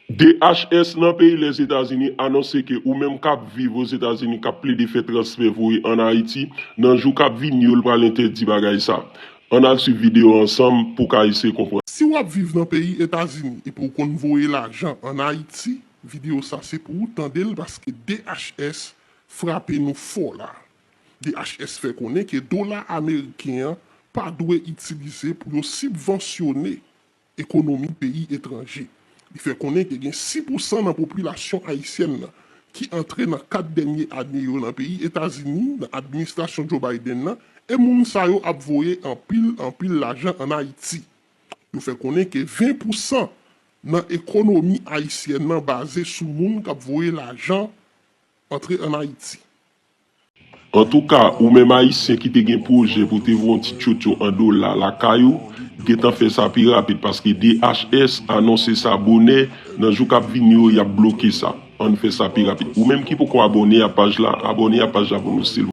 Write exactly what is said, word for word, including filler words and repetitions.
D H S nan peyi Lèzetazini anonse ke ou menm k ap viv Ozetazini k ap plede fè transfè voye ann Ayiti, nan jou k ap vini yo, l pral entèdi bagay sa. Ann al swiv videyo a ansanm pou w ka eseye konprann. Si w ap viv nan peyi Etazini epi w konn voye lajan ann Ayiti, videyo sa se pou ou, tande l, paske D H S frape nou fò la. D H S fè konnen ke dola ameriken an pa dwe itilize pou yo sibvansyone ekonomi peyi etranje. Li fè konnen ke gen sis pousan nan popilasyon ayisyèn nan ki antre nan kat dènye ane yo nan peyi Etazini, nan administrasyon Joe Biden nan, e moun sa yo ap voye anpil, anpil lajan ann Ayiti. Yo fè konnen ke ven pousan nan ekonomi ayisyèn nan baze sou moun k ap voye lajan antre ann Ayiti. Antouka, ou menm Ayisyen ki te gen pwojè pou te voye yon ti tchotcho an dola lakay ou, gentan fè sa pi rapid, paske D H S anonse sa bonè, nan jou k ap vini yo, y ap bloke sa. Ann fè sa pi rapid. Ou menm ki poko abòne a paj la, abòne a paj la pou nou, silvouplè.